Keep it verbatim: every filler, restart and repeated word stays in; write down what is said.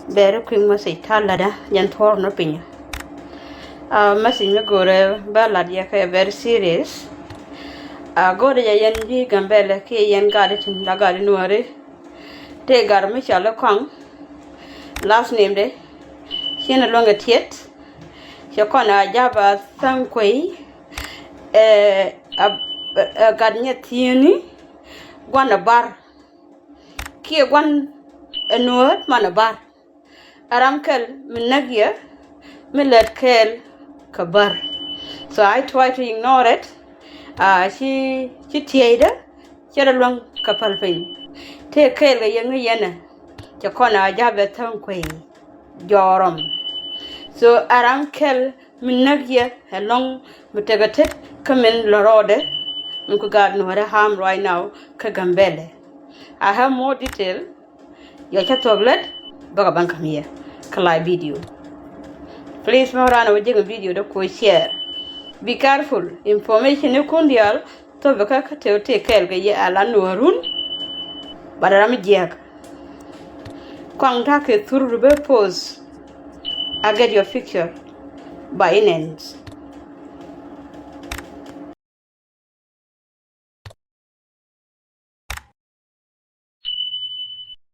Very quick message ta̱a̱ la̱tdä jɛn thuɔ̱ɔ̱r nɔ piny. A message mi go̱o̱rɛ bä la̱t yɛ kɛ very serious. A go̱o̱rɛ jɛ yɛn ji̱ Gambɛlɛ kiɛ yɛn gat i̱ tin la gat i̱ Nuääri. Tëë gat mi cɔal i̱ Kɔaŋ. Last name de ciɛn i̱ luäŋ kɛ tiɛt. Cɛ kɔn a ja̱p a tha̱a̱ŋ kuey. Ɛ gat nyɛ thieni gua̱n a bar. Kiɛ gua̱n ɛ Nuäär man ɛ bar. Ɛ ram kɛl mi näk yɛ mi lät kɛɛl kɛ bär. So I try to ignore it. Ci ci tiɛydä cɛ rɔ luäŋ kɛ päl piny. Tëë kɛɛl kɛ yɛ ŋäc yɛn ɛ cɛ kɔn a ja̱p ɛ tha̱a̱ŋ kuey jɔɔrɔm. So ɛ ram kɛl mi näk yɛ ɛlɔ̱ŋ mi tekɛ tet kä min lɔ rɔɔdɛ. Min ku gaat Nuäärɛ harm right now kä Gambɛlɛ. I have more detail. Yɔ cä thuɔ̱k lät bäkɛ ban ka̱m yɛ kä live video. Please mɛ ran wä jek video dä ku share. Be careful, information ni kun diaal thop bä kä kä tëë tëë kɛɛl kɛ yɛ a la Nuäärun. Bat ram jiɛk. Kɔaŋ ta̱a̱ kɛ thur du bä post. I get your picture by in ends.